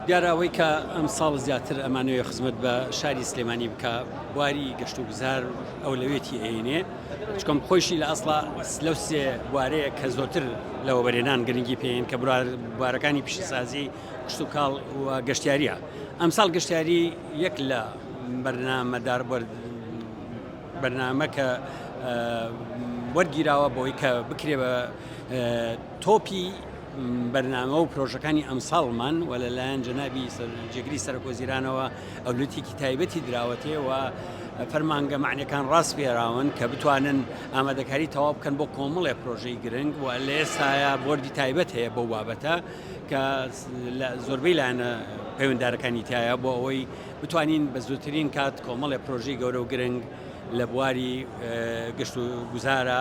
دیارە ئەوەی کە ئەمساڵ زیاتر ئەمانەوێ خزمەت بە شاری سلێمانی بکا بواری گەشت و گوزار ئەولەوێتی ئەینێ چکم خۆیشی لە ئەسڵا لەو سێ بوارەیە کە زۆرتر لە وەبەرهێنان گرنگی پێین کە بوارەکانی پیشەسازی کشتوکاڵ و گەشتیاریە ئەمساڵ گەشتیاری یەک لە بەرنامەدار بەرنامە کە وەرگیراوە بۆی کە بکرێ بە تۆپی بەرنامە و پرۆژەکانی ئەمساڵمان و لەلایەن جەنابی جێگری سەرۆکوەزیرانەوە ئەولوتێکی تایبەتی دراوەتێ و فەرمانگە مەعنیەکان ڕاسپێراون کە بتوانن ئامادەکاری تەواو بکەن بۆ کۆمەڵێ پرۆژەی گرنگ و لە ئێستایا بۆردی تایبەت هەیە بەو بابەتە کە لە زۆربەی لایەنە پەیوەندارەکانی تایە بۆ ئەوەی بتوانین بە زووترین کات کۆمەڵێ پرۆژەی گەورە و گرنگ لە بواری گەشت و گوزارە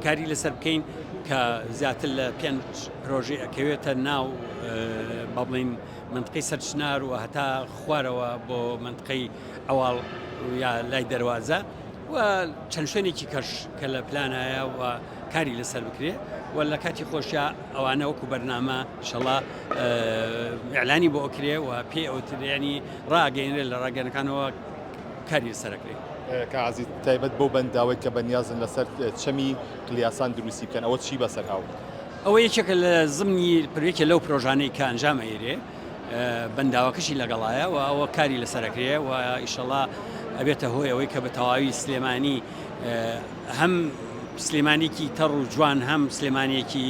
کاری لەسەر بکەین کە زیاتر لە پێنج پرۆژەی ئەکەوێتە ناو با بڵین منطقەی سەرچنار و هەتا خوارەوە بۆ منطقەی ئەواڵ یا لای دەواازە و چەند شوێنێکی کەش کە لە پلانایە و کاری لەسەر بکرێ و لە کاتی خۆشیا ئەوانە وەکو بەرنامە شەڵا ئەلانی بۆ ئەکرێ و پێ ئەوترێنی ڕاگەێنرێت لە ڕاگەنەکانەوە کاری لەسەر ئەکرێ. کاک عەزیز تایبەت بەو بەنداوەی کە بەنیازن لەسەر چەمی قلیاسان دروستی بکەن ئەوە چی بەسەر هاورد؟ ئەوە یەکێکە لە زمنی یەکێ لەو پرۆژانەی کە ئەنجام ئەیرێ بەنداوەکەشی لەگەڵایە و ئەوە کاری لەسەر ئەکرێ و ئیشەڵا ئەبێتە هۆی ئەوەی کە بە تەواوی سلێمانی هەم سلێمانێکی تەڕ و جوان هەم سلێمانێکی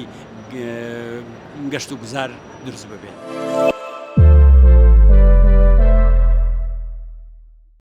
گەشت و گوزار دروست ببێت.